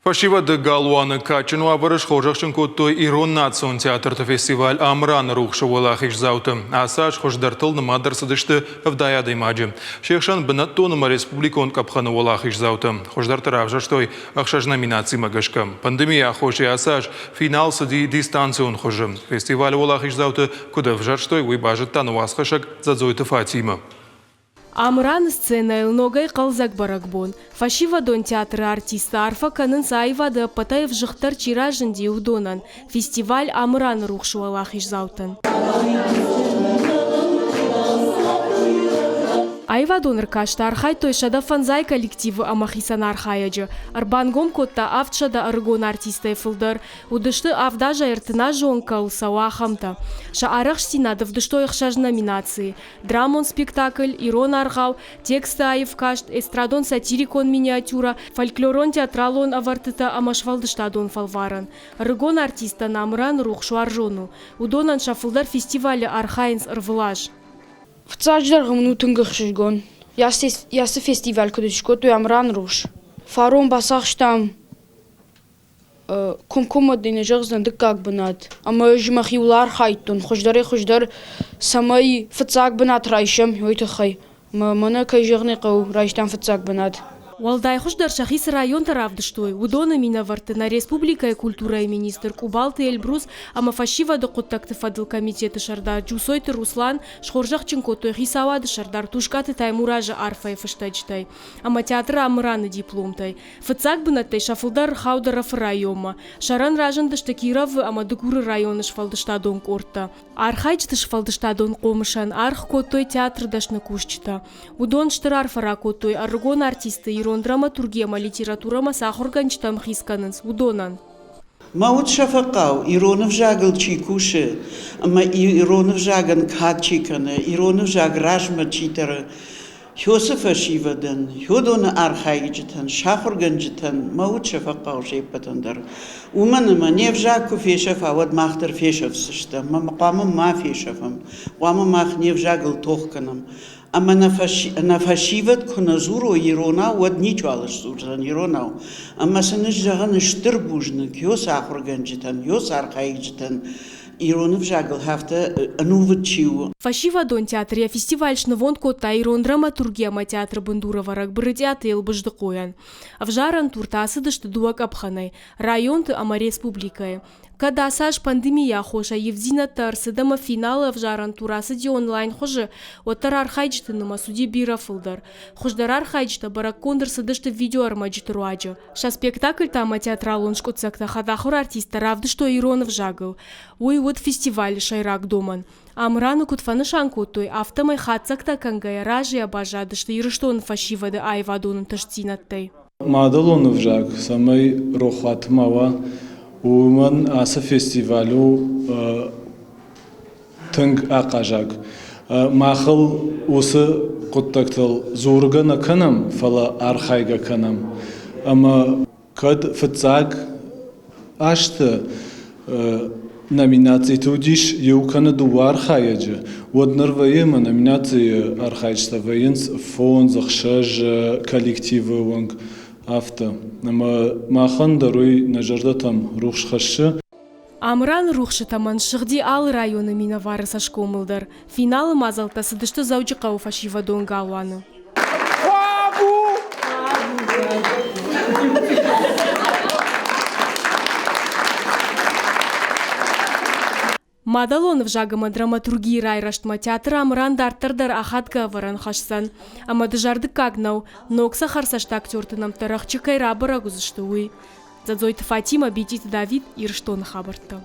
Фӕсивӕды галуаны кадджын уавӕры схорзӕхджын кодтой ирон национ театрты фестиваль Амыраны рухсы уӕлахиздзауты. Ацы аз хуыздӕртыл нымад ӕрцыдысты 70 адӕймаджы. Се хсӕн бынӕттон ӕмӕ республикон къӕпхӕны уӕлахиздзаутӕ. Хуыздӕрты равзӕрстой ӕхсӕз номинацимӕ гӕсгӕ. Пандемийы аххосӕй ацы аз финал цыди дистанцион хуызы. Фестивалы уӕлахиздзауты куыд ӕвзӕрстой, уый базыдта нӕ уацхӕссӕг Дзӕдзойты Фатимӕ. Амыраны сценӕйыл ногӕй хъӕлдзӕг бӕрӕгбон. Фӕсивӕдон театры артисттӕ арфӕ кӕнынц аивады ӕппӕтӕй ӕвзыгъддӕр чи разынди, уыдонӕн, фестиваль Амыраны рухс уӕлахиздзаутӕн. Аивадон ӕркасты архайдтой 105 коллективы ӕмӕ хицӕн архайӕджы. Ӕрбангом кодта 700 ӕрыгон артисттӕй фылдӕр. Уыдысты авд азӕй ӕртын азы онг кӕуыл цӕуы, ахӕмтӕ. Сӕ арӕхстдзинад ӕвдыстой ӕхсӕз номинацийы. Драмон спектакль, ирон аргъау, тексты аив каст, эстрадон-сатирикон миниатюрӕ, фольклорон-театралон ӕвӕрдтытӕ ӕмӕ сфӕлдыстадон фӕлварӕн. Ӕрыгон артисттӕн Амыран рухсуарзон у. Уыдонӕн сӕ фылдӕр фестивалы архайынц ӕрвылаз. Фыццаджыдӕр мын у тынг ӕхсызгон. Ацы фестиваль куыд скодтой Амыран рухс. Фарон бацахстам Комкоммӕ дын зӕгъдзӕн дыккаг бынат, ӕмӕ ӕз мӕхиуыл архайдтон хуыздӕрӕй-хуыздӕр, цӕмӕй фыццаг бынат райсӕм, уый тыххӕй. Ӕмӕ мӕнӕ, кӕй зӕгъын ӕй хъӕуы, райстам фыццаг бынат. Уӕлдай хуыздӕр сӕхи цы районтӕ равдыстой, уыдоны минӕвӕртты нӕ республикӕйы культурӕйы министр Къубалты Эльбрус ӕмӕ фӕсивӕды хъуыддӕгты фӕдыл комитеты сӕрдар Джусойты Руслан схорзӕхджын кодтой хицауады сӕрдар Тускъаты Таймуразы арфӕйы фыстӕджытӕй ӕмӕ театры Амыраны дипломтӕй. Фыццаг бынӕттӕй сӕ фылдӕр ӕрхауд Ӕрӕфы районмӕ. Сӕрӕн разындысты Кировы ӕмӕ Дыгуры районы сфӕлдыстадон къордтӕ. Архайджыты сфӕлдыстадон хъомысӕн аргъ кодтой театры дӕсны кусджытӕ. Уыдон стыр арфӕ ракодтой ӕрыгон артистты ирон драматурги ӕмӕ литературӕмӕ цы ахуыргӕнджытӕ ӕмхиц кӕнынц, уыдонӕн. Мӕ уд сӕ фӕхъхъау, ирон ӕвзагыл чи кусы ӕмӕ ирон ӕвзагӕн кад чи кӕны, ирон ӕвзаг размӕ чи тӕры, Хёсы фӕсивӕдӕн, Хёдоны архайджытӕн, сахуыргӕнджытӕн мӕ уд сӕ фӕхъхъау се ппӕтӕн дӕр. Уымӕн ӕмӕ не взаг куы фесӕфа, уӕд мах дӕр фесӕфдзыстӕм ӕмӕ хъуамӕ ма фесӕфӕм, хъуамӕ мах не взагыл тох кӕнӕм. Ӕмӕ нӕ фӕсивӕд куы нӕ дзурой иронау, уӕд ничуал сдзурдзӕн иронау. Ӕмӕ сын ӕз зӕгъын стыр бузныг Хёсы ахуыргӕнджытӕн, Хёсы архайджытӕн, ирон ӕвзагыл афтӕ ӕнувыд чи у. Фӕсивӕдон театр йӕ фестиваль снывонд кодта ирон драматурги ӕмӕ театры бындурӕвӕрӕг Брытъиаты Елбыздыхъойӕн. Ӕвзарӕн туртӕ ацыдысты дыууӕ къӕпхӕнӕй – районты ӕмӕ республикӕйы. Кӕд ацы аз пандемийы аххосӕй ивддзинӕдтӕ ӕрцыд ӕмӕ финалы ӕвзарӕн тур ацыди онлайн хуызы, уӕддӕр архайджыты нымӕц уыди бирӕ фылдӕр. Хуыздӕр архайджытӕ бӕрӕггонд ӕрцыдысты видеоӕрмӕджыты руаджы. Сӕ спектакльтӕ ӕмӕ театралон скъуыддзӕгтӕ хӕдахуыр артисттӕ равдыстой ирон ӕвзагыл. Уый уыд фестивалы сӕйраг домӕн. Амыраны куыд фӕнысан кодтой, афтӕмӕй хатдзӕгтӕ кӕнгӕйӕ разыйӕ баззадысты Ирыстоны фӕсивӕды аивадон ӕнтыстдзинӕдтӕй. Мадӕлон ӕвзаг цӕмӕй рохуаты ма уа, уымӕн ацы фестиваль у тынг ахъазаг. Махыл уыцы хъуыддӕгтыл дзургӕ нӕ кӕнӕм, фӕлӕ архайгӕ кӕнӕм. Ӕмӕ кӕд фыццаг азты номинациты уыдис иу кӕнӕ дыууӕ архайӕджы, уӕд ныр вӕййы ӕмӕ номинацийы архайджытӕ вӕййынц фондз, ӕхсӕз коллективы онг, афтӕ. Ӕмӕ махӕн дӕр уый нӕ зӕрдӕтӕм рухс хӕссы. Амыраны рухсы тӕмӕн ссыгъди алы районы минӕвары цӕсгомыл дӕр. Финалы мадзӕлттӕ цыдысты Дзӕуджыхъӕуы фӕсивӕдон галуаны. Мадӕлон ӕвзаг ӕмӕ драматургийы райрӕзтмӕ театр Амыран дарддӕр дӕр ахадгӕ ӕвӕрӕн хӕсдзӕн. Ӕмӕ дызӕрдыггаг нӕу, ног цӕхӕрцӕст актерты нӕмттӕ рӕхджы кӕй рабӕрӕг уыдзысты, уый. Дзӕдзойты Фатимӕ, Бититы Давид, Ирыстоны хабӕрттӕ.